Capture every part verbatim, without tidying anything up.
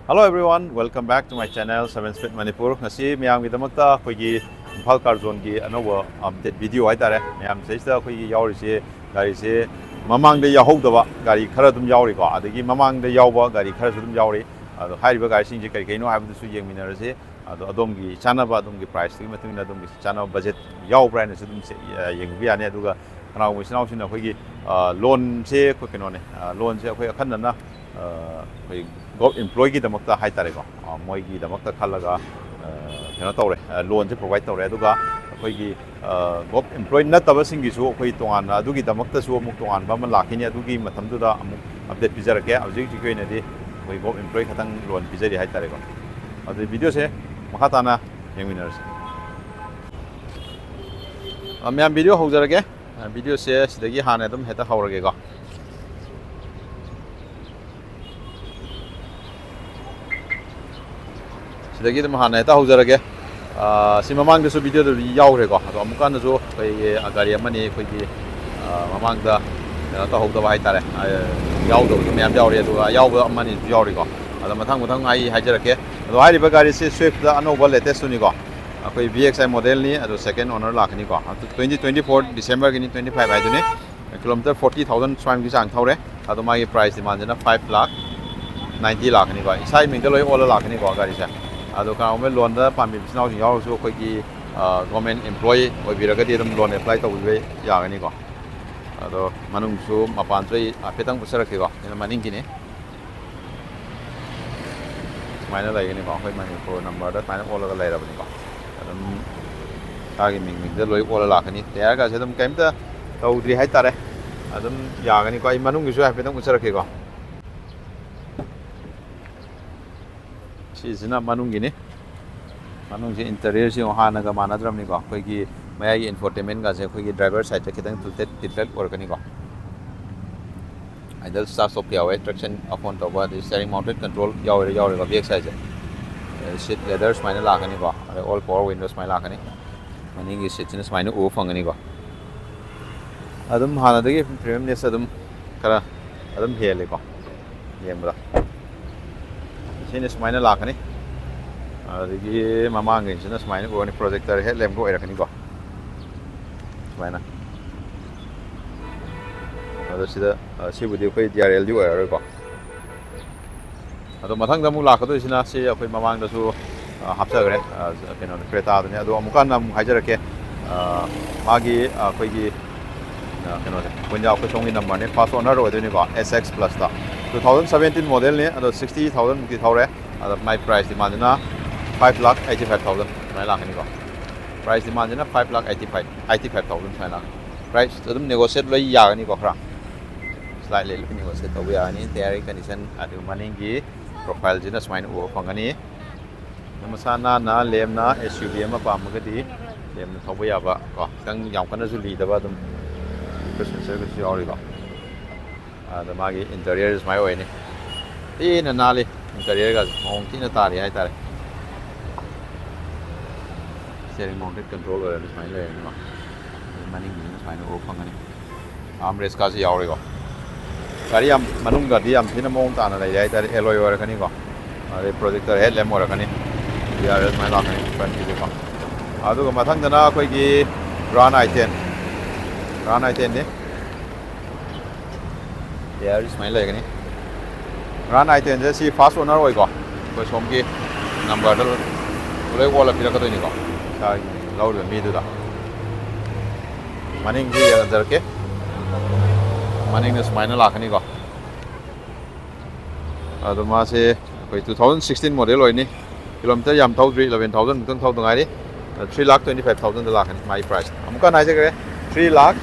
Hello everyone, welcome back to my channel Seven Speed Manipur. ꯉꯁꯤ ꯃꯌꯥꯝꯒꯤꯗꯃꯛꯇ ꯑꯩꯈꯣꯏꯒꯤ Imphal car ꯖꯣꯟꯒꯤ ꯑꯅꯧꯕ update video ꯍꯥꯏꯇꯥꯔꯦ꯫ ꯃꯌꯥꯝ ꯁꯤꯗꯩꯁꯤꯗ ꯑꯩꯈꯣꯏꯒꯤ ꯌꯥꯎꯔꯤꯁꯦ, ꯒꯥꯔꯤꯁꯦ ꯃꯃꯥꯡꯗ ꯌꯥꯎꯍꯧꯗꯕ ꯒꯥꯔꯤ ꯈꯔ ꯑꯗꯨꯝ ꯌꯥꯎꯔꯤꯀꯣ, ꯑꯗꯒꯤ ꯃꯃꯥꯡꯗ ꯌꯥꯎꯕ ꯒꯥꯔꯤ ꯈꯔꯁꯨ ꯑꯗꯨꯝ ꯌꯥꯎꯔꯤ꯫ ꯑꯗꯣ ꯍꯥꯏꯔꯤꯕ ꯒꯥꯔꯤꯁꯤꯡꯁꯦ ꯀꯔꯤ ꯀꯩꯅꯣ ꯍꯥꯏꯕꯗꯨꯁꯨ ꯌꯦꯡꯃꯤꯟꯅꯔꯁꯤ꯫ ꯑꯗꯣ ꯑꯗꯣꯝꯒꯤ ꯆꯥꯅꯕ, ꯑꯗꯣꯝꯒꯤ ꯄ꯭ꯔꯥꯏꯁꯇꯨꯒꯤ ꯃꯇꯨꯡ ꯏꯟꯅ ꯑꯗꯣꯝꯒꯤ ꯆꯥꯅꯕ ꯕꯖꯦꯠ ꯌꯥꯎꯕ꯭ꯔꯥ ꯍꯥꯏꯅꯁꯨ ꯑꯗꯨꯝ ꯆꯦ-, ꯌꯦꯡꯕꯤꯕ ꯌꯥꯅꯤ꯫ ꯑꯗꯨꯒ ꯀꯅꯥꯒꯨꯝꯕ ꯏꯆꯤꯟ ꯏꯅꯥꯎꯁꯤꯡꯅ ꯑꯩꯈꯣꯏꯒꯤ, ꯑ, ꯂꯣꯟꯁꯦ ꯑꯩꯈꯣꯏ ꯀꯩꯅꯣꯅꯦ, ꯑ, ꯂꯣꯟꯁꯦ ꯑꯩꯈꯣꯏ ꯑꯈꯟꯅꯅ, ꯑ, ꯑꯩꯈꯣꯏ ꯒꯣꯚ ꯏꯝꯄ꯭ꯂꯣꯏꯒꯤꯗꯃꯛꯇ ꯍꯥꯏꯇꯥꯔꯦꯀꯣ, ꯑ, ꯃꯣꯏꯒꯤꯗꯃꯛꯇ ꯈꯜꯂꯒ, ꯑ, ꯀꯩꯅꯣ ꯇꯧꯔꯦ, ꯑ, ꯂꯣꯟꯁꯦ ꯄ꯭ꯔꯣꯚꯥꯏꯠ ꯇꯧꯔꯦ꯫ ꯑꯗꯨꯒ ꯑꯩꯈꯣꯏꯒꯤ, ꯑ, ꯒꯣꯚ ꯏꯝꯄ꯭ꯂꯣꯏ ꯅꯠꯇꯕꯁꯤꯡꯒꯤꯁꯨ ꯑꯩꯈꯣꯏ ꯇꯣꯉꯥꯟꯅ, ꯑꯗꯨꯒꯤꯗꯃꯛꯇꯁꯨ ꯑꯃꯨꯛ ꯇꯣꯉꯥꯟꯕ ꯑꯃ ꯂꯥꯛꯈꯤꯅꯤ꯫ ꯑꯗꯨꯒꯤ ꯃꯇꯝꯗꯨꯗ ꯑꯃꯨꯛ ꯑꯞꯗꯦꯠ ꯄꯤꯖꯔꯛꯀꯦ꯫ ꯍꯧꯖꯤꯛ ꯍꯧꯖꯤꯛꯀꯤ ꯑꯣꯏꯅꯗꯤ ꯑꯩꯈꯣꯏ ꯒꯣꯚ ꯏꯝꯄ꯭ꯂꯣꯏ ꯈꯛꯇꯪ ꯂꯣꯟ ꯄꯤꯖꯔꯤ ꯍꯥꯏꯇꯥꯔꯦꯀꯣ꯫ ꯑꯗꯨ ꯚꯤꯗꯤꯑꯣꯁꯦ ꯃꯈꯥ ꯇꯥꯅ ꯌꯦꯡꯃꯤꯟꯅꯔꯁꯤ꯫ ꯑ, ꯃꯌꯥꯝ, ꯚꯤꯗꯤꯑꯣ ꯍꯧꯖꯔꯒꯦ꯫ ꯑ, ꯚꯤꯗꯤꯑꯣꯁꯦ ꯁꯤꯗꯒꯤ ꯍꯥꯟꯅ ꯑꯗꯨꯝ ꯍꯦꯛꯇ ꯍꯧꯔꯒꯦꯀꯣ꯫ ꯁꯤꯗꯒꯤ ꯑꯗꯨꯝ ꯍꯥꯟꯅ ꯍꯦꯛꯇ ꯍꯧꯖꯔꯒꯦ꯫ ꯑ, ꯁꯤ ꯃꯃꯥꯡꯗꯁꯨ ꯚꯤꯗꯤꯑꯣꯗꯗꯤ ꯌꯥꯎꯈ꯭ꯔꯦꯀꯣ, ꯑꯗꯣ ꯑꯃꯨꯛꯀ ꯍꯟꯅꯁꯨ ꯑꯩꯈꯣꯏꯒꯤ, ꯑ, ꯒꯥꯔꯤ ꯑꯃꯅꯤ ꯑꯩꯈꯣꯏꯒꯤ, ꯑ, ꯃꯃꯥꯡꯗ ꯀꯩꯅꯣ ꯇꯧꯍꯧꯗꯕ ꯍꯥꯏꯇꯥꯔꯦ, ꯑ, ꯌꯥꯎꯗꯕꯁꯨ ꯃꯌꯥꯝ ꯌꯥꯎꯔꯤ, ꯑꯗꯨꯒ ꯌꯥꯎꯕ ꯑꯃꯅꯤꯁꯨ ꯌꯥꯎꯔꯤꯀꯣ꯫ ꯑꯗꯣ ꯃꯊꯪ ꯃꯊꯪ ꯑꯩ ꯍꯥꯏꯖꯔꯛꯀꯦ꯫ ꯑꯗꯣ ꯍꯥꯏꯔꯤꯕ ꯒꯥꯔꯤꯁꯤ ꯁ꯭ꯋꯤꯐꯇ ꯑꯅꯧꯕ ꯂꯦꯇꯦꯁꯇꯨꯅꯤꯀꯣ꯫ ꯑꯩꯈꯣꯏ V X I ꯃꯣꯗꯦꯜꯅꯤ, ꯑꯗꯣ ꯁꯦꯀꯦꯟ ꯑꯣꯅꯔ ꯂꯥꯛꯀꯅꯤꯀꯣ꯫ ꯇ꯭ꯋꯦꯟꯇꯤ ꯇ꯭ꯋꯦꯟꯇꯤ ꯐꯣꯔ ꯗꯤꯁꯦꯝꯕꯔꯒꯤꯅꯤ, ꯇ꯭ꯋꯦꯟꯇꯤ ꯐꯥꯏꯚ ꯍꯥꯏꯗꯨꯅꯤ꯫ ꯀꯤꯂꯣꯃꯤꯇꯔ ꯐꯣꯔꯇꯤ ꯊꯥꯎꯖꯟ ꯁ꯭ꯋꯥꯏꯃꯨꯛꯀꯤ ꯆꯥꯡ ꯊꯧꯔꯦ꯫ ꯑꯗꯣ ꯃꯥꯒꯤ ꯄ꯭ꯔꯥꯏꯁ ꯗꯤꯃꯥꯟꯁꯤꯅ ꯐꯥꯏꯚ ꯂꯥꯈ ꯅꯥꯏꯟꯇꯤ ꯂꯥꯛꯀꯅꯤꯀꯣ꯫ ꯏꯁꯥꯒꯤ ꯃꯤꯡꯗ ꯂꯣꯏ ꯑꯣꯜꯂ ꯂꯥꯛꯀꯅꯤꯀꯣ ꯒꯥꯔꯤꯁꯦ꯫ ꯑꯗꯣ ꯀꯅꯥꯒꯨꯝꯕ ꯂꯣꯟꯗ ꯄꯥꯝꯕꯤꯕ ꯏꯆꯤꯟ ꯏꯅꯥꯎꯁꯤꯡ ꯌꯥꯎꯔꯒꯁꯨ ꯑꯩꯈꯣꯏꯒꯤ, ꯑ, ꯒꯣꯔꯃꯦꯟ ꯑꯦꯝꯄ꯭ꯂꯣꯌꯤ ꯑꯣꯏꯕꯤꯔꯒꯗꯤ ꯑꯗꯨꯝ ꯂꯣꯟ ꯑꯦꯄ꯭ꯂꯥꯏ ꯇꯧꯕꯤꯕ ꯌꯥꯒꯅꯤꯀꯣ꯫ ꯑꯗꯣ ꯃꯅꯨꯡꯁꯨ ꯃꯄꯥꯟꯁꯨ ꯑꯩ ꯍꯥꯏꯐꯦꯠꯇꯪ ꯎꯠꯆꯔꯛꯀꯦꯀꯣ꯫ ꯁꯤꯅ ꯃꯅꯤꯡꯒꯤꯅꯤ꯫ ꯁꯨꯃꯥꯏꯅ ꯂꯩꯒꯅꯤꯀꯣ, ꯑꯩꯈꯣꯏ ꯃꯅꯤꯄꯨꯔ ꯅꯝꯕꯔꯗ ꯁꯨꯃꯥꯏꯅ ꯑꯣꯜꯂꯒ ꯂꯩꯔꯕꯅꯤꯀꯣ꯫ ꯑꯗꯨꯝ ꯏꯁꯥꯒꯤ ꯃꯤꯡ, ꯃꯤꯡꯗ ꯂꯣꯏ ꯑꯣꯜꯂ ꯂꯥꯛꯀꯅꯤ꯫ ꯇꯌꯥꯔꯒꯁꯦ ꯑꯗꯨꯝ ꯀꯩꯝꯇ ꯇꯧꯗ꯭ꯔꯤ ꯍꯥꯏꯇꯥꯔꯦ꯫ ꯑꯗꯨꯝ ꯌꯥꯒꯅꯤꯀꯣ꯫ ꯑꯩ ꯃꯅꯨꯡꯒꯤꯁꯨ ꯍꯥꯏꯐꯦꯠꯇꯪ ꯎꯠꯆꯔꯛꯀꯦꯀꯣ꯫ ꯁꯤꯁꯤꯅ ꯃꯅꯨꯡꯒꯤꯅꯤ꯫ ꯃꯅꯨꯡꯁꯦ ꯏꯟꯇꯔꯤꯌꯔꯁꯤ ꯌꯦꯡꯉꯣ, ꯍꯥꯟꯅꯒ ꯃꯥꯟꯅꯗ꯭ꯔꯕꯅꯤꯀꯣ꯫ ꯑꯩꯈꯣꯏꯒꯤ ꯃꯌꯥꯏꯒꯤ ꯏꯟꯐꯣꯇꯦꯟꯃꯦꯟꯒꯁꯦ ꯑꯩꯈꯣꯏꯒꯤ ꯗ꯭ꯔꯥꯏꯚꯔ ꯁꯥꯏꯠꯇ ꯈꯤꯇꯪ ꯇꯤꯜꯇꯦꯠ, ꯇꯤꯜꯇꯦꯠ ꯑꯣꯏꯔꯛꯀꯅꯤꯀꯣ꯫ ꯑꯥꯏꯗꯜ ꯁ꯭ꯇꯥꯔꯠ ꯁ꯭ꯇꯣꯞ ꯌꯥꯎꯋꯦ, ꯇ꯭ꯔꯦꯛꯁꯟ ꯑꯞ ꯑꯣꯟ ꯇꯧꯕ, ꯑꯗꯩ ꯁ꯭ꯇꯤꯌꯔꯤꯡ ꯃꯥꯎꯟꯇꯦꯠ ꯀꯟꯇ꯭ꯔꯣꯜ ꯌꯥꯎꯔꯦ, ꯌꯥꯎꯔꯦꯀꯣ꯫ ꯕꯦꯛ ꯁꯥꯏꯠꯁꯦ ꯁꯤꯠ ꯂꯦꯗꯔ ꯁꯨꯃꯥꯏꯅ ꯂꯥꯛꯀꯅꯤꯀꯣ, ꯑꯗꯩ ꯑꯣꯜ ꯄꯋꯥꯔ ꯋꯤꯟꯗꯣ ꯁꯨꯃꯥꯏꯅ ꯂꯥꯛꯀꯅꯤ꯫ ꯃꯅꯤꯡꯒꯤ ꯁꯤꯠꯁꯤꯅ ꯁꯨꯃꯥꯏꯅ ꯎꯕ ꯐꯪꯒꯅꯤꯀꯣ꯫ ꯑꯗꯨꯝ ꯍꯥꯟꯅꯗꯒꯤ ꯄ꯭ꯔꯤꯃꯤꯌꯝꯅꯦꯁ ꯑꯗꯨꯝ ꯈꯔ ꯑꯗꯨꯝ ꯍꯦꯜꯂꯦꯀꯣ ꯌꯦꯡꯕꯗ꯫ ꯁꯤꯅ ꯁꯨꯃꯥꯏꯅ ꯂꯥꯛꯀꯅꯤ꯫ ꯑꯗꯒꯤ ꯃꯃꯥꯡꯒꯤꯁꯤꯅ ꯁꯨꯃꯥꯏꯅ ꯑꯣꯏꯔꯅꯤ, projector headlamp-ꯀ ꯑꯣꯏꯔꯛꯀꯅꯤꯀꯣ, ꯁꯨꯃꯥꯏꯅ꯫ ꯑꯗꯣ ꯁꯤꯗ, ꯑ, ꯁꯤꯕꯨꯗꯤ ꯑꯩꯈꯣꯏ D R L-ꯗꯤ ꯑꯣꯏꯔꯔꯣꯏꯀꯣ꯫ ꯑꯗꯣ ꯃꯊꯪꯗ ꯑꯃꯨꯛ ꯂꯥꯛꯀꯗꯣꯏꯁꯤꯅ ꯁꯤ ꯑꯩꯈꯣꯏ ꯃꯃꯥꯡꯗꯁꯨ, ꯑ, ꯍꯥꯞꯆꯈ꯭ꯔꯦ, ꯑ, ꯀꯩꯅꯣꯗ, Creta-ꯗꯅꯦ꯫ ꯑꯗꯣ ꯑꯃꯨꯛꯀ ꯍꯟꯅ ꯑꯃꯨꯛ ꯍꯥꯏꯖꯔꯛꯀꯦ, ꯑ, ꯃꯥꯒꯤ, ꯑ, ꯑꯩꯈꯣꯏꯒꯤ, ꯑ, ꯀꯩꯅꯣꯁꯦ, ꯑꯩꯈꯣꯏꯅ, ꯑꯩꯈꯣꯏ ꯁꯣꯝꯒꯤ number-ꯅꯦ, first owner ꯑꯣꯏꯗꯣꯏꯅꯤꯀꯣ, S X Plus-ꯇ꯫ Two thousand seventeen model-ꯅꯦ, ꯑꯗꯣ sixty thousand-ꯃꯨꯛꯇꯤ ꯊꯧꯔꯦ꯫ ꯑꯗꯣ ꯃꯥꯏ price demand-ꯁꯤꯅ five lakh eighty five thousand ꯁꯨꯃꯥꯏꯅ ꯂꯥꯛꯀꯅꯤꯀꯣ꯫ Price demand-ꯁꯤꯅ five lakh eighty five, eighty five thousand ꯁꯨꯃꯥꯏꯅ ꯂꯥꯛꯀꯅꯤ꯫ Price ꯑꯗꯨꯝ negotiate ꯂꯣꯏ ꯌꯥꯒꯅꯤꯀꯣ, ꯈꯔ slightly ꯂꯣꯏ negotiate ꯇꯧꯕ ꯌꯥꯒꯅꯤ꯫ Tyre-ꯒꯤ condition, ꯑꯗꯨꯒ ꯃꯅꯤꯡꯒꯤ profile-ꯁꯤꯅ ꯁꯨꯃꯥꯏꯅ ꯎꯕ ꯐꯪꯒꯅꯤ꯫ ꯑꯗꯨ ꯃꯁꯥ ꯅꯥꯟꯅ ꯂꯦꯝꯅ S U V ꯑꯃ ꯄꯥꯝꯃꯒꯗꯤ ꯂꯦꯝꯅ ꯊꯧꯕ ꯌꯥꯕ ꯀꯣ, ꯈꯤꯇꯪ ꯌꯥꯝ ꯀꯟꯅꯁꯨ ꯂꯤꯗꯕ, ꯑꯗꯨꯝ cruise control-ꯒꯁꯨ ꯌꯥꯎꯔꯤꯀꯣ꯫ ꯑꯗ ꯃꯥꯒꯤ interior ꯁꯨꯃꯥꯏꯅ ꯑꯣꯏꯅꯤ, ꯊꯤꯅ ꯅꯥꯜꯂꯤ interior-ꯒꯁꯦ, ꯃꯑꯣꯡ ꯊꯤꯅ ꯇꯥꯔꯤ ꯍꯥꯏꯇꯥꯔꯦ꯫ Steering mounted control ꯑꯣꯏꯔꯒ ꯁꯨꯃꯥꯏꯅ ꯂꯩꯔꯅꯤꯀꯣ꯫ ꯑꯗꯩ ꯃꯅꯤꯡꯒꯤꯁꯤꯅ ꯁꯨꯃꯥꯏꯅ ꯎꯕ ꯐꯪꯒꯅꯤ꯫ Armrest-ꯀꯁꯨ ꯌꯥꯎꯔꯤꯀꯣ꯫ ꯒꯥꯔꯤ ꯌꯥꯝ, ꯃꯅꯨꯡꯗꯗꯤ ꯌꯥꯝ ꯊꯤꯅ ꯃꯑꯣꯡ ꯇꯥꯅ ꯂꯩꯔꯦ ꯍꯥꯏꯇꯥꯔꯦ꯫ Alloy ꯑꯣꯏꯔꯛꯀꯅꯤꯀꯣ, ꯑꯗꯩ projector headlamp ꯑꯣꯏꯔꯛꯀꯅꯤ, D R L ꯁꯨꯃꯥꯏꯅ ꯂꯥꯛꯀꯅꯤ front-ꯀꯤꯁꯦꯀꯣ꯫ ꯑꯗꯨꯒ ꯃꯊꯪꯗꯅ ꯑꯩꯈꯣꯏꯒꯤ Grand i ten, Grand i ten-ꯅꯤ꯫ Tyre ꯁꯨꯃꯥꯏꯅ ꯂꯩꯒꯅꯤ꯫ Grand i ten-ꯁꯦ ꯁꯤ first owner ꯑꯣꯏꯀꯣ꯫ ꯑꯩꯈꯣꯏ ꯁꯣꯝꯒꯤ number-ꯗ ꯂꯣꯏ ꯑꯣꯜꯂ ꯄꯤꯔꯛꯀꯗꯣꯏꯅꯤꯀꯣ, ꯏꯁꯥꯒꯤ ꯂꯧꯔꯤꯕ ꯃꯤꯗꯨꯗ꯫ ꯃꯅꯤꯡꯁꯤ ꯌꯦꯡꯍꯟꯖꯔꯛꯀꯦ꯫ ꯃꯅꯤꯡꯅ ꯁꯨꯃꯥꯏꯅ ꯂꯥꯛꯀꯅꯤꯀꯣ꯫ ꯑꯗꯣ ꯃꯥꯁꯦ ꯑꯩꯈꯣꯏ two thousand sixteen model ꯑꯣꯏꯅꯤ꯫ Kilometre ꯌꯥꯝ ꯊꯧꯗ꯭ꯔꯤ, eleven thousand ꯃꯨꯛꯇꯪ ꯊꯧꯗ ꯉꯥꯏꯔꯤ꯫ Three lakh twenty five thousand-ꯗ ꯂꯥꯛꯀꯅꯤ ꯃꯥꯒꯤ price꯫ ꯑꯃꯨꯛꯀ ꯍꯟꯅ ꯍꯥꯏꯖꯈ꯭ꯔꯦ, three lakh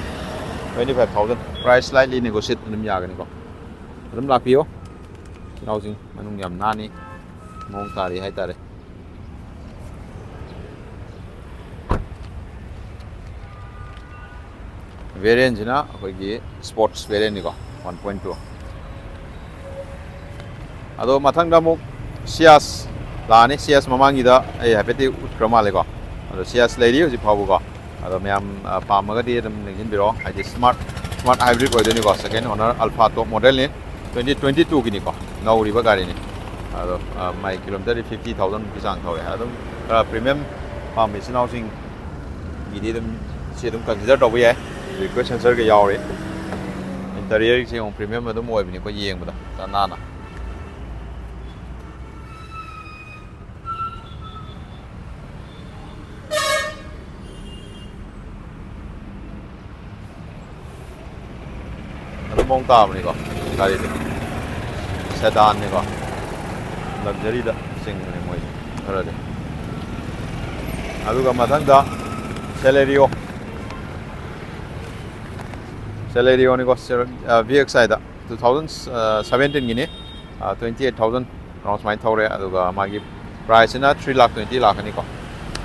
twenty five thousand꯫ Price slightly negotiate ꯑꯗꯨꯝ ꯌꯥꯒꯅꯤꯀꯣ꯫ ꯑꯗꯨꯝ ꯂꯥꯛꯄꯤꯌꯣ꯫ ꯏꯅꯥꯎꯁꯤꯡ ꯃꯅꯨꯡ ꯌꯥꯝ ꯅꯥꯟꯅꯤ, ꯃꯑꯣꯡ ꯇꯥꯔꯤ ꯍꯥꯏꯇꯥꯔꯦ꯫ Variant-ꯁꯤꯅ ꯑꯩꯈꯣꯏꯒꯤ sports variant-ꯅꯤꯀꯣ, one point two꯫ ꯑꯗꯣ ꯃꯊꯪꯗ ꯑꯃꯨꯛ Ciaz ꯂꯥꯛꯑꯅꯤ꯫ Ciaz ꯃꯃꯥꯡꯒꯤꯗ ꯑꯩ ꯍꯥꯏꯐꯦꯠꯇꯤ ꯎꯠꯈ꯭ꯔ ꯃꯥꯜꯂꯦꯀꯣ꯫ ꯑꯗꯣ Ciaz ꯂꯩꯔꯤ ꯍꯧꯖꯤꯛ ꯐꯥꯎꯕꯀꯣ꯫ ꯑꯗꯣ ꯃꯌꯥꯝ, ꯑ, ꯄꯥꯝꯃꯒꯗꯤ ꯑꯗꯨꯝ ꯅꯤꯡꯁꯤꯡꯕꯤꯔꯛꯑꯣ꯫ ꯍꯥꯏꯗꯤ smart, smart hybrid ꯑꯣꯏꯗꯣꯏꯅꯤꯀꯣ, second owner Alfa top model-ꯅꯤ, twenty twenty two-ꯒꯤꯅꯤꯀꯣ, ꯅꯧꯔꯤꯕ ꯒꯥꯔꯤꯅꯤ꯫ ꯑꯗꯣ ꯃꯥꯏ ꯀꯤꯂꯣꯃꯤꯇꯔꯗꯤ ꯐꯤꯐꯇꯤ ꯊꯥꯎꯖꯟꯃꯨꯛꯀꯤ ꯆꯥꯡ ꯊꯧꯔꯦ꯫ ꯑꯗꯨꯝ ꯈꯔ ꯄ꯭ꯔꯤꯃꯤꯌꯝ ꯄꯥꯝꯕ ꯏꯆꯤꯟ ꯏꯅꯥꯎꯁꯤꯡꯒꯤꯗꯤ ꯑꯗꯨꯝ ꯁꯤ ꯑꯗꯨꯝ ꯀꯟꯁꯤꯗꯔ ꯇꯧꯕ ꯌꯥꯏ꯫ ꯔꯤꯀ꯭ꯋꯦꯁ ꯁꯦꯟꯁꯔꯒ ꯌꯥꯎꯔꯤ꯫ ꯏꯟꯇꯔꯤꯌꯔꯁꯦ ꯑꯃꯨꯛ ꯄ꯭ꯔꯤꯃꯤꯌꯝ ꯑꯗꯨꯝ ꯑꯣꯏꯕꯅꯤꯀꯣ, ꯌꯦꯡꯕꯗ ꯈꯔ ꯅꯥꯟꯅ꯫ ꯑꯗꯨꯝ ꯃꯑꯣꯡ ꯇꯥꯕꯅꯤꯀꯣ ꯒꯥꯔꯤꯗꯤ꯫ ꯁꯦꯗꯥꯟꯅꯤꯀꯣ, ꯂꯛꯖꯔꯤꯗ ꯆꯤꯡꯕꯅꯦ ꯃꯣꯏꯁꯦ ꯈꯔꯗꯤ꯫ ꯑꯗꯨꯒ ꯃꯊꯪꯗ ꯁꯦꯂꯦꯔꯤꯑꯣ꯫ ꯁꯦꯂꯦꯔꯤꯑꯣꯅꯤꯀꯣ, ꯚꯤ ꯑꯦꯛꯁ ꯑꯥꯏꯗ꯫ ꯇꯨ ꯊꯥꯎꯖꯟ ꯁꯕꯦꯟꯇꯤꯟꯒꯤꯅꯤ꯫ ꯇ꯭ꯋꯦꯟꯇꯤ ꯑꯩꯠ ꯊꯥꯎꯖꯟ ꯔꯥꯎꯟ ꯁꯨꯃꯥꯏꯅ ꯊꯧꯔꯦ꯫ ꯑꯗꯨꯒ ꯃꯥꯒꯤ ꯄ꯭ꯔꯥꯏꯁꯁꯤꯅ ꯊ꯭ꯔꯤ ꯂꯥꯛ ꯇ꯭ꯋꯦꯟꯇꯤ ꯂꯥꯛꯀꯅꯤꯀꯣ꯫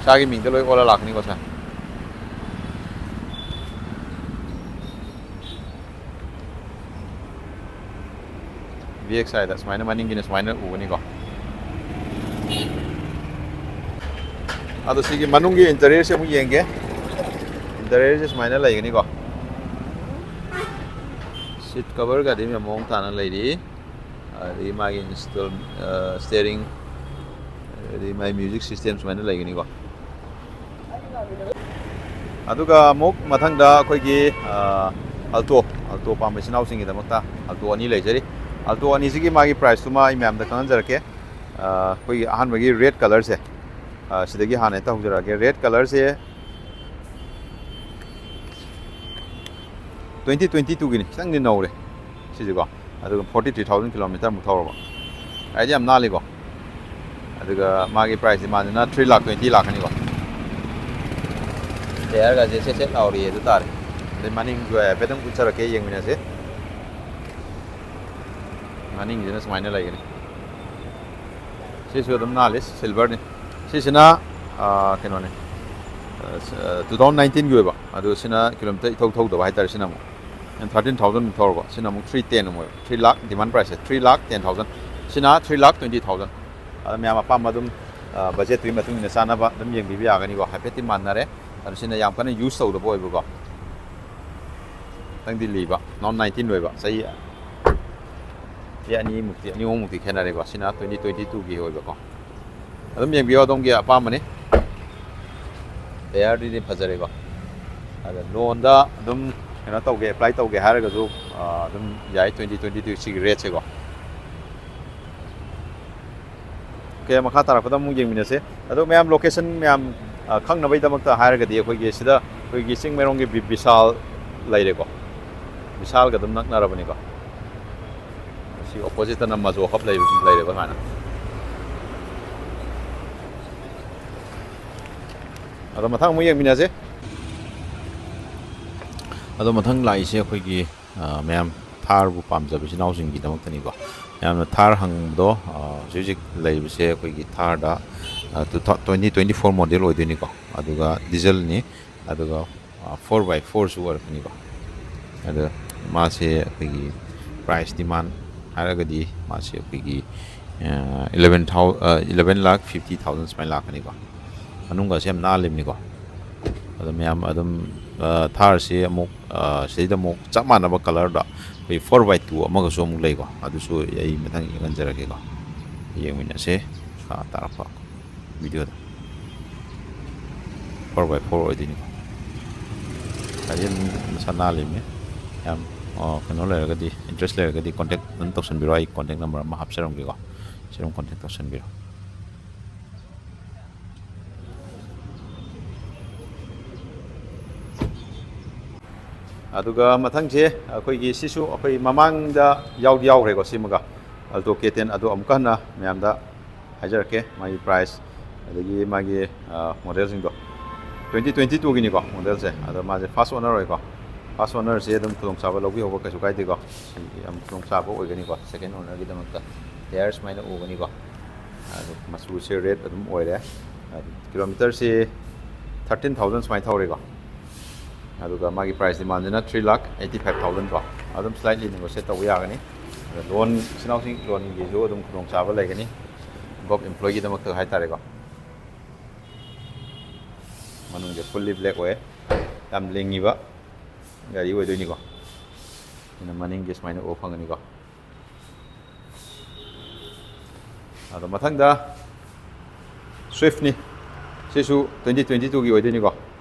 ꯏꯁꯥꯒꯤ ꯃꯤꯡꯗ ꯂꯣꯏ ꯑꯣꯜꯂ ꯂꯥꯛꯀꯅꯤꯀꯣ ꯁꯦ꯫ ꯚꯤ ꯑꯦꯛꯁ ꯑꯥꯏꯗ ꯁꯨꯃꯥꯏꯅ ꯃꯅꯤꯡꯒꯤꯅ ꯁꯨꯃꯥꯏꯅ ꯎꯒꯅꯤꯀꯣ꯫ ꯑꯗꯣ ꯁꯤꯒꯤ ꯃꯅꯨꯡꯒꯤ ꯏꯟꯇꯔꯤꯌꯔꯁꯦ ꯑꯃꯨꯛ ꯌꯦꯡꯒꯦ꯫ ꯏꯟꯇꯔꯤꯌꯔꯁꯦ ꯁꯨꯃꯥꯏꯅ ꯂꯩꯒꯅꯤꯀꯣ꯫ ꯁꯤꯠ ꯀꯚꯔꯒꯗꯤ ꯌꯥꯝ ꯃꯑꯣꯡ ꯇꯥꯅ ꯂꯩꯔꯤ꯫ ꯑꯗꯒꯤ ꯃꯥꯒꯤ ꯏꯟꯁꯇꯣꯜ, ꯁ꯭ꯇꯤꯌꯔꯤꯡ, ꯑꯗꯒꯤ ꯃꯥꯒꯤ ꯃ꯭ꯌꯨꯖꯤꯛ ꯁꯤꯁꯇꯦꯝ ꯁꯨꯃꯥꯏꯅ ꯂꯩꯒꯅꯤꯀꯣ꯫ ꯑꯗꯨꯒ ꯑꯃꯨꯛ ꯃꯊꯪꯗ ꯑꯩꯈꯣꯏꯒꯤ, ꯑ, ꯑꯜꯇꯣ, ꯑꯜꯇꯣ ꯄꯥꯝꯕ ꯏꯆꯤꯟ ꯏꯅꯥꯎꯁꯤꯡꯒꯤꯗꯃꯛꯇ ꯑꯜꯇꯣ ꯑꯅꯤ ꯂꯩꯖꯔꯤ꯫ ꯑꯜꯇꯣ ꯑꯅꯤꯁꯤꯒꯤ ꯃꯥꯒꯤ ꯄ꯭ꯔꯥꯏꯁꯇꯨꯃ ꯑꯩ ꯃꯌꯥꯝꯗ ꯈꯪꯍꯟꯖꯔꯛꯀꯦ꯫ ꯑ, ꯑꯩꯈꯣꯏꯒꯤ ꯑꯍꯥꯟꯕꯒꯤ ꯔꯦꯗ ꯀꯂꯔꯁꯦ, ꯑ, ꯁꯤꯗꯒꯤ ꯍꯥꯟꯅ ꯍꯦꯛꯇ ꯍꯧꯖꯔꯛꯑꯒꯦ꯫ ꯔꯦꯗ ꯀꯂꯔꯁꯦ ꯇ꯭ꯋꯦꯟꯇꯤ ꯇ꯭ꯋꯦꯟꯇꯤ ꯇꯨꯒꯤꯅꯤ, ꯈꯤꯇꯪꯗꯤ ꯅꯧꯔꯦ ꯁꯤꯁꯦꯀꯣ꯫ ꯑꯗꯨꯒ ꯐꯣꯔꯇꯤ ꯊ꯭ꯔꯤ ꯊꯥꯎꯖꯟ ꯀꯤꯂꯣꯃꯤꯇꯔꯃꯨꯛ ꯊꯧꯔꯕ꯫ ꯍꯥꯏꯗꯤ ꯌꯥꯝ ꯅꯥꯜꯂꯤꯀꯣ꯫ ꯑꯗꯨꯒ ꯃꯥꯒꯤ ꯄ꯭ꯔꯥꯏꯁꯁꯤ ꯃꯥꯁꯤꯅ ꯊ꯭ꯔꯤ ꯂꯥꯛ ꯇ꯭ꯋꯦꯟꯇꯤ ꯂꯥꯛꯀꯅꯤꯀꯣ꯫ ꯇꯌꯥꯔꯒꯁꯦ ꯁꯦꯠ ꯁꯦꯠ ꯂꯥꯎꯔꯤꯌꯦ ꯑꯗꯨ ꯇꯥꯔꯦ꯫ ꯑꯗꯩ ꯃꯅꯤꯡꯁꯨ ꯍꯥꯏꯐꯦꯠꯇꯪ ꯎꯠꯆꯔꯛꯀꯦ, ꯌꯦꯡꯃꯤꯟꯅꯁꯦ꯫ ꯃꯅꯤꯡꯁꯤꯅ ꯁꯨꯃꯥꯏꯅ ꯂꯩꯒꯅꯤ꯫ ꯁꯤꯁꯨ ꯑꯗꯨꯝ ꯅꯥꯜꯂꯤ, ꯁꯤꯜꯚꯔꯅꯤ꯫ ꯁꯤꯁꯤꯅ, ꯑꯥ, ꯀꯩꯅꯣꯅꯤ, ꯑꯥ, ꯁ-, ꯑꯥ, ꯇꯨ ꯊꯥꯎꯖꯟ ꯅꯥꯏꯟꯇꯤꯟꯒꯤ ꯑꯣꯏꯕ, ꯑꯗꯨ ꯁꯤꯅ ꯀꯤꯂꯣꯃꯤꯇꯔ ꯏꯊꯧ ꯊꯧꯗꯕ ꯍꯥꯏꯇꯥꯔꯦ꯫ ꯁꯤꯅ ꯑꯃꯨꯛ ꯊꯥꯔꯇꯤꯟ ꯊꯥꯎꯖꯟ ꯊꯧꯔꯕ, ꯁꯤꯅ ꯑꯃꯨꯛ ꯊ꯭ꯔꯤ ꯇꯦꯟ ꯑꯃꯨꯛ ꯑꯣꯏꯕ, ꯊ꯭ꯔꯤ ꯂꯥꯛ ꯗꯤꯃꯥꯟ ꯄ꯭ꯔꯥꯏꯁꯁꯦ, ꯊ꯭ꯔꯤ ꯂꯥꯛ ꯇꯦꯟ ꯊꯥꯎꯖꯟ꯫ ꯁꯤꯅ ꯊ꯭ꯔꯤ ꯂꯥꯛ ꯇ꯭ꯋꯦꯟꯇꯤ ꯊꯥꯎꯖꯟ꯫ ꯑꯗ ꯃꯌꯥꯝ ꯑꯄꯥꯝꯕ ꯑꯗꯨꯝ, ꯑꯥ, ꯕꯖꯦꯠꯇꯨꯒꯤ ꯃꯇꯨꯡ ꯏꯟꯅ ꯆꯥꯟꯅꯕ ꯑꯗꯨꯝ ꯌꯦꯡꯕꯤꯕ ꯌꯥꯒꯅꯤꯀꯣ꯫ ꯍꯥꯏꯐꯦꯠꯇꯤ ꯃꯥꯟꯅꯔꯦ, ꯑꯗꯨ ꯁꯤꯅ ꯌꯥꯝ ꯀꯟꯅ ꯌꯨꯁ ꯇꯧꯗꯕ ꯑꯣꯏꯕꯀꯣ꯫ ꯈꯤꯇꯪꯗꯤ ꯂꯤꯕ, ꯇꯨ ꯊꯥꯎꯖꯟ ꯅꯥꯏꯟꯇꯤꯟ ꯑꯣꯏꯕ, ꯆꯍꯤ ꯑꯅꯤꯃꯨꯛꯇꯤ, ꯑꯅꯤ ꯑꯍꯨꯝꯃꯨꯛꯇꯤ ꯈꯦꯠꯅꯔꯦꯀꯣ꯫ ꯁꯤꯅ twenty twenty two ꯒꯤ ꯑꯣꯏꯕꯀꯣ꯫ ꯑꯗꯨꯝ ꯌꯦꯡꯕꯤꯌꯣ, ꯑꯗꯨꯝꯒꯤ ꯑꯄꯥꯝꯕꯅꯤ꯫ Tyre ꯗꯨꯗꯤ ꯐꯖꯔꯦꯀꯣ꯫ ꯑꯗ loan ꯗ ꯑꯗꯨꯝ ꯀꯩꯅꯣ ꯇꯧꯒꯦ, apply ꯇꯧꯒꯦ ꯍꯥꯏꯔꯒꯁꯨ, ꯑ, ꯑꯗꯨꯝ ꯌꯥꯏ, twenty twenty two ꯁꯤꯒꯤ rate ꯁꯦꯀꯣ꯫ OK, ꯃꯈꯥ ꯇꯥꯔꯛꯄꯗ ꯑꯃꯨꯛ ꯌꯦꯡꯃꯤꯟꯅꯁꯦ꯫ ꯑꯗꯣ ꯃꯌꯥꯝ, location ꯃꯌꯥꯝ, ꯑ, ꯈꯪꯅꯕꯒꯤꯗꯃꯛꯇ ꯍꯥꯏꯔꯒꯗꯤ, ꯑꯩꯈꯣꯏꯒꯤ ꯁꯤꯗ ꯑꯩꯈꯣꯏꯒꯤ ꯆꯤꯡꯃꯩꯔꯣꯡꯒꯤ ꯕꯤ-, ꯕꯤꯁꯥꯜ ꯂꯩꯔꯦꯀꯣ꯫ ꯕꯤꯁꯥꯜꯒ ꯑꯗꯨꯝ ꯅꯛꯅꯔꯕꯅꯤꯀꯣ꯫ ꯁꯤ opposite ꯇꯅ ꯃꯖꯣ ꯍꯕ ꯂꯩꯕ, ꯂꯩꯔꯦꯕ ꯁꯨꯃꯥꯏꯅ꯫ ꯑꯗꯣ ꯃꯊꯪ ꯑꯃꯨꯛ ꯌꯦꯡꯃꯤꯟꯅꯁꯦ꯫ ꯑꯗꯣ ꯃꯊꯪ ꯂꯥꯛꯏꯁꯦ ꯑꯩꯈꯣꯏꯒꯤ, ꯑ, ꯃꯌꯥꯝ ꯊꯥꯔꯕꯨ ꯄꯥꯝꯖꯕ ꯏꯆꯤꯟ ꯏꯅꯥꯎꯁꯤꯡꯒꯤꯗꯃꯛꯇꯅꯤꯀꯣ꯫ ꯃꯌꯥꯝꯅ ꯊꯥꯔ ꯍꯪꯕꯗꯣ, ꯑ, ꯍꯧꯖꯤꯛ ꯍꯧꯖꯤꯛ ꯂꯩꯔꯤꯕꯁꯦ ꯑꯩꯈꯣꯏꯒꯤ ꯊꯥꯔꯗ, ꯑ, two thou-, twenty twenty four model ꯑꯣꯏꯗꯣꯏꯅꯤꯀꯣ꯫ ꯑꯗꯨꯒ diesel ꯅꯤ, ꯑꯗꯨꯒ, ꯑ, four by four ꯁꯨ ꯑꯣꯏꯔꯛꯀꯅꯤꯀꯣ꯫ ꯑꯗꯣ ꯃꯥꯁꯦ ꯑꯩꯈꯣꯏꯒꯤ price demand ꯍꯥꯏꯔꯒꯗꯤ ꯃꯥꯁꯦ ꯑꯩꯈꯣꯏꯒꯤ, ꯑ, eleven thou-, ꯑ, eleven lakh fifty thousand ꯁꯨꯃꯥꯏꯅ ꯂꯥꯛꯀꯅꯤꯀꯣ꯫ ꯃꯅꯨꯡꯒꯁꯦ ꯌꯥꯝ ꯅꯥꯜꯂꯤꯕꯅꯤꯀꯣ꯫ ꯑꯗꯣ ꯃꯌꯥꯝ ꯑꯗꯨꯝ, ꯑ, ꯊꯥꯔꯁꯤ ꯑꯃꯨꯛ, ꯑ, ꯁꯤꯗꯩꯗ ꯑꯃꯨꯛ ꯆꯞ ꯃꯥꯟꯅꯕ colour ꯗ ꯑꯩꯈꯣꯏ four by two ꯑꯃꯒꯁꯨ ꯑꯃꯨꯛ ꯂꯩꯀꯣ꯫ ꯑꯗꯨꯁꯨ ꯑꯩ ꯃꯊꯪ ꯌꯦꯡꯍꯟꯖꯔꯛꯀꯦꯀꯣ꯫ ꯌꯦꯡꯃꯤꯟꯅꯁꯦ ꯃꯈꯥ ꯇꯥꯔꯛꯄ video the. Four by four ꯑꯣꯏꯗꯣꯏꯅꯤꯀꯣ꯫ ꯒꯥꯔꯤ ꯑꯗꯨꯝ ꯃꯁꯥ ꯅꯥꯜꯂꯤꯕꯅꯤ꯫ ꯌꯥꯝ, ꯑ, ꯀꯩꯅꯣ ꯂꯩꯔꯒꯗꯤ, interest ꯂꯩꯔꯒꯗꯤ contact ꯑꯗꯨꯝ ꯇꯧꯁꯟꯕꯤꯔꯣ꯫ ꯑꯩ contact number ꯑꯃ ꯍꯥꯞꯆꯔꯝꯒꯦꯀꯣ꯫ ꯁꯤ ꯑꯗꯨꯝ contact ꯇꯧꯁꯟꯕꯤꯔꯣ꯫ ꯑꯗꯨꯒ ꯃꯊꯪꯁꯦ ꯑꯩꯈꯣꯏꯒꯤ, ꯁꯤꯁꯨ ꯑꯩꯈꯣꯏ ꯃꯃꯥꯡꯗ ꯌꯥꯎꯗꯤ ꯌꯥꯎꯈ꯭ꯔꯦꯀꯣ, ꯁꯤꯃꯒ Alto K ten꯫ ꯑꯗꯣ ꯑꯃꯨꯛꯀ ꯍꯟꯅ ꯃꯌꯥꯝꯗ ꯍꯥꯏꯖꯔꯛꯀꯦ, ꯃꯥꯒꯤ price ꯑꯗꯒꯤ ꯃꯥꯒꯤ, ꯑ, model ꯁꯤꯡꯗꯣ꯫ Twenty twenty two ꯒꯤꯅꯤꯀꯣ model ꯁꯦ꯫ ꯑꯗꯣ ꯃꯥꯁꯦ first owner ꯑꯣꯏꯀꯣ꯫ First owner ꯁꯦ ꯑꯗꯨꯝ ꯈꯨꯗꯣꯡꯆꯥꯕ ꯂꯧꯕꯤꯍꯧꯕ ꯀꯩꯁꯨ ꯀꯥꯏꯗꯦꯀꯣ꯫ ꯁꯤ ꯌꯥꯝ ꯈꯨꯗꯣꯡꯆꯥꯕ ꯑꯣꯏꯒꯅꯤꯀꯣ, second owner ꯒꯤꯗꯃꯛꯇ꯫ Tyre ꯁꯨꯃꯥꯏꯅ ꯎꯒꯅꯤꯀꯣ꯫ ꯑꯗꯨ ꯃꯆꯨꯁꯦ red ꯑꯗꯨꯝ ꯑꯣꯏꯔꯦ꯫ ꯑꯗꯨ kilometre ꯁꯦ thirteen thousand ꯁꯨꯃꯥꯏꯅ ꯊꯧꯔꯦꯀꯣ꯫ ꯑꯗꯨꯒ ꯃꯥꯒꯤ price demand ꯁꯤꯅ three lakh eighty five thousand ꯀꯣ꯫ ꯑꯗꯨꯝ slightly negotiate ꯇꯧꯕ ꯌꯥꯒꯅꯤ꯫ ꯑꯗ loan, ꯏꯆꯤꯟ ꯏꯅꯥꯎꯁꯤꯡ loan ꯒꯤꯁꯨ ꯑꯗꯨꯝ ꯈꯨꯗꯣꯡꯆꯥꯕ ꯂꯩꯒꯅꯤ, government employee ꯒꯤꯗꯃꯛꯇ ꯍꯥꯏꯇꯥꯔꯦꯀꯣ꯫ ꯃꯅꯨꯡꯁꯦ fully black ꯑꯣꯏꯌꯦ꯫ ꯌꯥꯝ ꯂꯤꯡꯉꯤꯕ ꯒꯥꯔꯤ ꯑꯣꯏꯗꯣꯏꯅꯤꯀꯣ꯫ ꯑꯗꯨꯅ ꯃꯅꯤꯡꯁꯦ ꯁꯨꯃꯥꯏꯅ ꯎꯕ ꯐꯪꯒꯅꯤꯀꯣ꯫ ꯑꯗꯣ ꯃꯊꯪꯗ Swiftꯅꯤ꯫ ꯁꯤꯁꯨ twenty twenty twoꯒꯤ ꯑꯣꯏꯗꯣꯏꯅꯤꯀꯣ꯫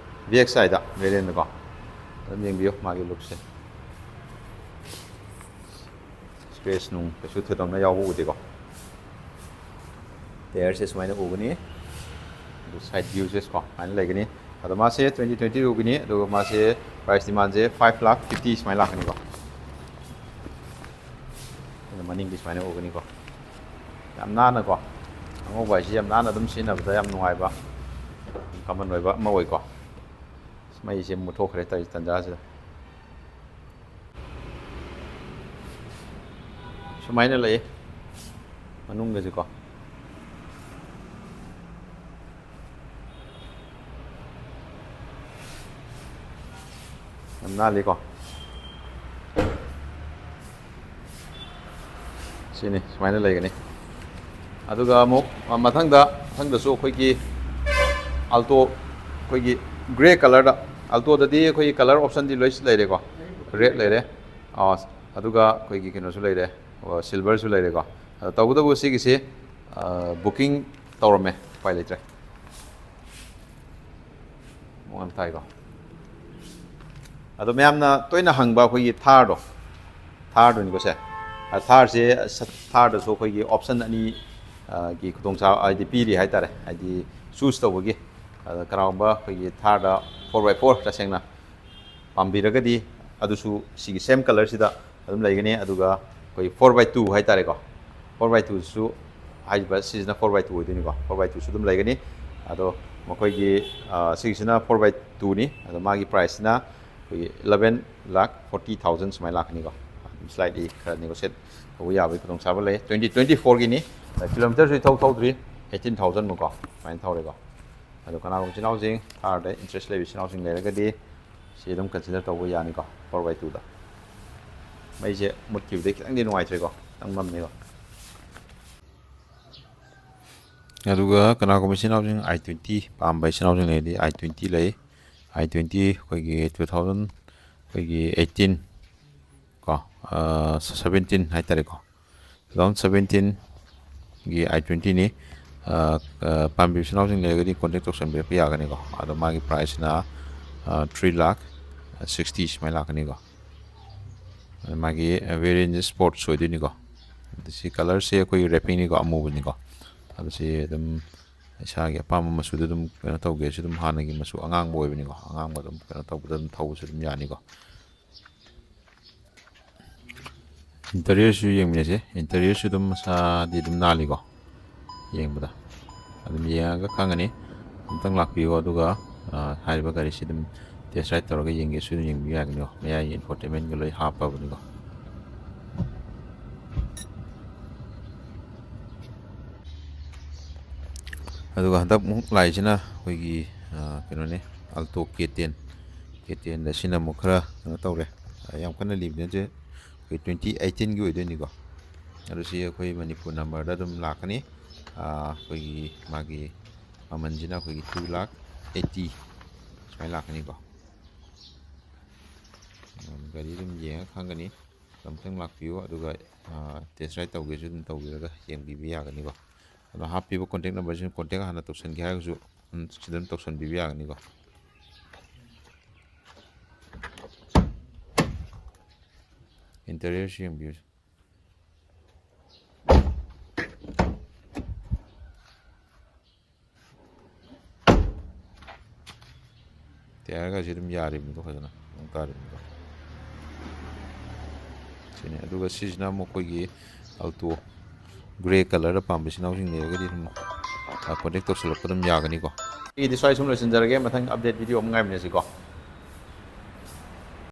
V X Iꯗ variantꯗꯀꯣ꯫ ꯑꯗꯨꯝ ꯌꯦꯡꯕꯤꯌꯨ ꯃꯥꯒꯤ lookꯁꯦ꯫ Scratch ꯅꯨꯡ ꯀꯩꯁꯨ ꯊꯣꯏꯗꯣꯛꯅ ꯌꯥꯎꯕ ꯎꯗꯦꯀꯣ꯫ Tyreꯁꯦ ꯁꯨꯃꯥꯏꯅ ꯎꯒꯅꯤ꯫ ꯑꯗꯨ side viewꯁꯦ ꯀꯣ ꯁꯨꯃꯥꯏꯅ ꯂꯩꯒꯅꯤ꯫ ꯑꯗꯣ ꯃꯥꯁꯦ twenty twenty twoꯒꯤꯅꯤ꯫ ꯑꯗꯨꯒ ꯃꯥꯁꯦ price demandꯁꯦ five lakh fifty ꯁꯨꯃꯥꯏꯅ ꯂꯥꯛꯀꯅꯤꯀꯣ꯫ ꯑꯗꯨ ꯃꯅꯤꯡꯗꯤ ꯁꯨꯃꯥꯏꯅ ꯎꯒꯅꯤꯀꯣ꯫ ꯌꯥꯝ ꯅꯥꯟꯅꯀꯣ꯫ ꯑꯉꯧꯕ ꯍꯥꯏꯁꯤ ꯌꯥꯝ ꯅꯥꯟꯅ ꯑꯗꯨꯝ ꯁꯤꯖꯤꯟꯅꯕꯗ ꯌꯥꯝ ꯅꯨꯡꯉꯥꯏꯕ, common ꯑꯣꯏꯕ ꯑꯃ ꯑꯣꯏꯀꯣ꯫ ꯃꯩꯁꯦ ꯃꯨꯠꯊꯣꯛꯈ꯭ꯔꯦ ꯇꯧꯔꯤꯁꯦ ꯇꯟꯖꯥꯁꯤꯗ꯫ ꯁꯨꯃꯥꯏꯅ ꯂꯩ ꯃꯅꯨꯡꯗꯁꯨꯀꯣ꯫ ꯌꯥꯝ ꯅꯥꯜꯂꯤꯀꯣ꯫ ꯁꯤꯅꯤ ꯁꯨꯃꯥꯏꯅ ꯂꯩꯒꯅꯤ꯫ ꯑꯗꯨꯒ ꯑꯃꯨꯛ ꯃꯊꯪꯗ, ꯃꯊꯪꯗꯁꯨ ꯑꯩꯈꯣꯏꯒꯤ Alto, ꯑꯩꯈꯣꯏꯒꯤ grey colourꯗ, Altoꯗꯗꯤ ꯑꯩꯈꯣꯏꯒꯤ colour optionꯗꯤ ꯂꯣꯏ ꯂꯩꯔꯦꯀꯣ꯫ Red ꯂꯩꯔꯦ꯫ ꯑꯥ, ꯑꯗꯨꯒ ꯑꯩꯈꯣꯏꯒꯤ ꯀꯩꯅꯣꯁꯨ ꯂꯩꯔꯦ, ꯑꯣ, silverꯁꯨ ꯂꯩꯔꯦꯀꯣ꯫ ꯑꯗꯣ ꯇꯧꯕꯇꯕꯨ ꯁꯤꯒꯤꯁꯤ, ꯑꯥ, booking ꯇꯧꯔꯝꯃꯦ, ꯎꯄꯥꯏ ꯂꯩꯇ꯭ꯔꯦ꯫ ꯃꯑꯣꯡ ꯌꯥꯝ ꯇꯥꯏꯀꯣ꯫ ꯑꯗꯣ ꯃꯌꯥꯝꯅ ꯇꯣꯏꯅ ꯍꯪꯕ ꯑꯩꯈꯣꯏꯒꯤ Tharꯗꯣ, Tharꯗꯨꯅꯤꯀꯣ ꯁꯦ꯫ ꯑ, Tharꯁꯦ, ꯁ-, Tharꯗꯁꯨ ꯑꯩꯈꯣꯏꯒꯤ option ꯑꯅꯤ, ꯑ, ꯒꯤ ꯈꯨꯗꯣꯡꯆꯥꯕ ꯍꯥꯏꯗꯤ ꯄꯤꯔꯤ ꯍꯥꯏꯇꯥꯔꯦ, ꯍꯥꯏꯗꯤ choose ꯇꯧꯕꯒꯤ꯫ ꯑꯗ ꯀꯅꯥꯒꯨꯝꯕ ꯑꯩꯈꯣꯏꯒꯤ Tharꯗ four by four ꯇꯁꯦꯡꯅ ꯄꯥꯝꯕꯤꯔꯒꯗꯤ ꯑꯗꯨꯁꯨ ꯁꯤꯒꯤ same colourꯁꯤꯗ ꯑꯗꯨꯝ ꯂꯩꯒꯅꯤ꯫ ꯑꯗꯨꯒ ꯑꯩꯈꯣꯏ four by two ꯍꯥꯏꯇꯥꯔꯦꯀꯣ, four by twoꯁꯨ ꯍꯥꯏꯔꯤꯕ ꯁꯤꯁꯤꯅ four by two ꯑꯣꯏꯗꯣꯏꯅꯤꯀꯣ, four by twoꯁꯨ ꯑꯗꯨꯝ ꯂꯩꯒꯅꯤ꯫ ꯑꯗꯣ ꯃꯈꯣꯏꯒꯤ, ꯑ, ꯁꯤꯒꯤꯁꯤꯅ four by twoꯅꯤ꯫ ꯑꯗꯣ ꯃꯥꯒꯤ priceꯁꯤꯅ ꯑꯩꯈꯣꯏꯒꯤ eleven lakh forty thousand ꯁꯨꯃꯥꯏꯅ ꯂꯥꯛꯀꯅꯤꯀꯣ꯫ ꯑꯗꯨꯝ slightly ꯈꯔ negotiate ꯇꯧꯕ ꯌꯥꯕꯒꯤ ꯈꯨꯗꯣꯡꯆꯥꯕ ꯂꯩ꯫ Twenty twenty fourꯒꯤꯅꯤ꯫ ꯑꯗ kilometreꯁꯨ ꯏꯊꯧ ꯊꯧꯗ꯭ꯔꯤ, eighteen thousand ꯃꯨꯛꯀꯣ ꯁꯨꯃꯥꯏꯅ ꯊꯧꯔꯦꯀꯣ꯫ ꯑꯗꯣ ꯀꯅꯥꯒꯨꯝꯕ ꯏꯆꯤꯟ ꯏꯅꯥꯎꯁꯤꯡ Tharꯗ interest ꯂꯩꯕ ꯏꯆꯤꯟ ꯏꯅꯥꯎꯁꯤꯡ ꯂꯩꯔꯒꯗꯤ ꯁꯤ ꯑꯗꯨꯝ consider ꯇꯧꯕ ꯌꯥꯅꯤꯀꯣ, four by twoꯗ꯫ ꯃꯩꯁꯦ ꯃꯨꯠꯈꯤꯕꯗꯩ ꯈꯤꯇꯪꯗꯤ ꯅꯨꯡꯉꯥꯏꯇ꯭ꯔꯦꯀꯣ, ꯈꯤꯇꯪ ꯃꯝꯃꯦꯀꯣ꯫ ꯑꯗꯨꯒ ꯀꯅꯥꯒꯨꯝꯕ ꯏꯆꯤꯟ ꯏꯅꯥꯎꯁꯤꯡ i twenty ꯄꯥꯝꯕ ꯏꯆꯤꯟ ꯏꯅꯥꯎꯁꯤꯡ ꯂꯩꯔꯗꯤ i twenty ꯂꯩ꯫ I twenty ꯑꯩꯈꯣꯏꯒꯤ two thousand, ꯑꯩꯈꯣꯏꯒꯤ eighteen ꯀꯣ, ꯑ, seventeen ꯍꯥꯏꯇꯥꯔꯦꯀꯣ, two thousand seventeen ꯒꯤ ꯑꯥꯏ ꯇ꯭ꯋꯦꯟꯇꯤꯅꯤ꯫ ꯄꯥꯝꯕꯤꯕ ꯏꯆꯤꯟ ꯏꯅꯥꯎꯁꯤꯡ ꯂꯩꯔꯒꯗꯤ ꯀꯣꯟꯇꯦꯛ ꯇꯧꯁꯟꯕꯤꯔꯛꯄ ꯌꯥꯒꯅꯤꯀꯣ꯫ ꯑꯗꯣ ꯃꯥꯒꯤ ꯄ꯭ꯔꯥꯏꯁꯁꯤꯅ ꯊ꯭ꯔꯤ ꯂꯥꯛ ꯁꯤꯛꯁꯇꯤ ꯁꯨꯃꯥꯏꯅ ꯂꯥꯛꯀꯅꯤꯀꯣ꯫ ꯑꯗ ꯃꯥꯒꯤ ꯚꯦꯔꯤꯌꯦꯟꯁ ꯁ꯭ꯄꯣꯔꯠꯁ ꯑꯣꯏꯗꯣꯏꯅꯤꯀꯣ꯫ ꯑꯗ ꯁꯤ ꯀꯂꯔꯁꯦ ꯑꯩꯈꯣꯏꯒꯤ ꯔꯦꯄꯤꯡꯅꯤꯀꯣ, ꯑꯃꯨꯕꯅꯤꯀꯣ꯫ ꯑꯗꯣ ꯁꯤ ꯑꯗꯨꯝ ꯏꯁꯥꯒꯤ ꯑꯄꯥꯝꯕ ꯃꯆꯨꯗ ꯑꯗꯨꯝ ꯀꯩꯅꯣ ꯇꯧꯒꯦꯁꯨ ꯑꯗꯨꯝ ꯍꯥꯟꯅꯒꯤ ꯃꯆꯨ ꯑꯉꯥꯡꯕ ꯑꯣꯏꯕꯅꯤꯀꯣ꯫ ꯑꯉꯥꯡꯕ ꯑꯗꯨꯝ ꯀꯩꯅꯣ ꯇꯧꯕꯗ ꯑꯗꯨꯝ ꯊꯧꯕꯁꯨ ꯑꯗꯨꯝ ꯌꯥꯅꯤꯀꯣ꯫ ꯏꯟꯇꯔꯤꯌꯔꯁꯨ ꯌꯦꯡꯃꯤꯟꯅꯁꯦ꯫ ꯏꯟꯇꯔꯤꯌꯔꯁꯨ ꯑꯗꯨꯝ ꯃꯁꯥꯗꯤ ꯑꯗꯨꯝ ꯅꯥꯜꯂꯤꯀꯣ꯫ ꯌꯦꯡꯕꯗ ꯑꯗꯨꯝ ꯌꯦꯡꯉꯒ ꯈꯪꯒꯅꯤ꯫ ꯑꯃꯨꯛꯇꯪ ꯂꯥꯛꯄꯤꯌꯣ, ꯑꯗꯨꯒ, ꯑ, ꯍꯥꯏꯔꯤꯕ ꯒꯥꯔꯤꯁꯤ ꯑꯗꯨꯝ ꯇꯦꯁ ꯔꯥꯏꯗ ꯇꯧꯔꯒ ꯌꯦꯡꯒꯦꯁꯨ ꯑꯗꯨꯝ ꯌꯦꯡꯕꯤꯕ ꯌꯥꯒꯅꯤꯀꯣ꯫ ꯃꯌꯥꯏꯒꯤ ꯏꯟꯐꯣꯇꯦꯟꯃꯦꯟꯒ ꯂꯣꯏ ꯍꯥꯞꯄꯕꯅꯤꯀꯣ꯫ ꯑꯗꯨꯒ ꯍꯟꯗꯛ ꯑꯃꯨꯛ ꯂꯥꯛꯏꯁꯤꯅ ꯑꯩꯈꯣꯏꯒꯤ, ꯑ, ꯀꯩꯅꯣꯅꯦ, ꯑꯜꯇꯣ ꯀꯦ ꯇꯦꯟ꯫ ꯀꯦ ꯇꯦꯟꯗ ꯁꯤꯅ ꯑꯃꯨꯛ ꯈꯔ ꯀꯩꯅꯣ ꯇꯧꯔꯦ꯫ ꯑ, ꯌꯥꯝ ꯀꯟꯅ ꯂꯤꯕꯗꯤ ꯅꯠꯇꯦ꯫ ꯑꯩꯈꯣꯏ ꯇ꯭ꯋꯦꯟꯇꯤ ꯑꯩꯠꯇꯤꯟꯒꯤ ꯑꯣꯏꯗꯣꯏꯅꯤꯀꯣ꯫ ꯑꯗꯨ ꯁꯤ ꯑꯩꯈꯣꯏ ꯃꯅꯤꯄꯨꯔ ꯅꯝꯕꯔꯗ ꯑꯗꯨꯝ ꯂꯥꯛꯀꯅꯤ꯫ ꯑ, ꯑꯩꯈꯣꯏꯒꯤ ꯃꯥꯒꯤ ꯃꯃꯜꯁꯤꯅ ꯑꯩꯈꯣꯏꯒꯤ ꯇꯨ ꯂꯥꯛ ꯑꯩꯠꯇꯤ ꯁꯨꯃꯥꯏꯅ ꯂꯥꯛꯀꯅꯤꯀꯣ꯫ ꯎꯝ, ꯒꯥꯔꯤ ꯑꯗꯨꯝ ꯌꯦꯡꯉ ꯈꯪꯒꯅꯤ꯫ ꯑꯃꯨꯛꯇꯪ ꯂꯥꯛꯄꯤꯌꯨ, ꯑꯗꯨꯒ, ꯑ, ꯇꯦꯁ ꯔꯥꯏꯗ ꯇꯧꯒꯦꯁꯨ ꯑꯗꯨꯝ ꯇꯧꯕꯤꯔꯒ ꯌꯦꯡꯕꯤꯕ ꯌꯥꯒꯅꯤꯀꯣ꯫ ꯑꯗꯣ ꯍꯥꯞꯄꯤꯕ ꯀꯣꯟꯇꯦꯛ ꯅꯝꯕꯔꯁꯤꯅ ꯀꯣꯟꯇꯦꯛ ꯍꯥꯟꯅ ꯇꯧꯁꯟꯒꯦ ꯍꯥꯏꯔꯒꯁꯨ, ꯎꯝ, ꯁꯤꯗ ꯑꯗꯨꯝ ꯇꯧꯁꯟꯕꯤꯕ ꯌꯥꯒꯅꯤꯀꯣ꯫ ꯏꯟꯇꯔꯤꯌꯔꯁꯨ ꯌꯦꯡꯕꯤꯌꯨ꯫ ꯇꯌꯥꯔꯒꯁꯦ ꯑꯗꯨꯝ ꯌꯥꯔꯤꯕꯅꯤꯀꯣ, ꯐꯖꯅ ꯃꯑꯣꯡ ꯇꯥꯔꯤꯕꯅꯤꯀꯣ꯫ ꯁꯤꯅꯤ꯫ ꯑꯗꯨꯒ ꯁꯤꯁꯤꯅ ꯑꯃꯨꯛ ꯑꯩꯈꯣꯏꯒꯤ ꯑꯜꯇꯣ ꯒ꯭ꯔꯦ ꯀꯂꯔꯗ ꯄꯥꯝꯕ ꯏꯆꯤꯟ ꯏꯅꯥꯎꯁꯤꯡ ꯂꯩꯔꯒꯗꯤ ꯑꯗꯨꯝ, ꯑ, ꯀꯣꯟꯇꯦꯛ ꯇꯧꯁꯜꯂꯛꯄ ꯑꯗꯨꯝ ꯌꯥꯒꯅꯤꯀꯣ꯫ ꯑꯩꯒꯤꯗꯤ ꯁ꯭ꯋꯥꯏ ꯁꯨꯝ ꯂꯣꯏꯁꯤꯟꯖꯔꯒꯦ꯫ ꯃꯊꯪ ꯑꯞꯗꯦꯠ ꯚꯤꯗꯤꯑꯣ ꯑꯃꯨꯛ ꯉꯥꯏꯃꯤꯟꯅꯁꯤꯀꯣ꯫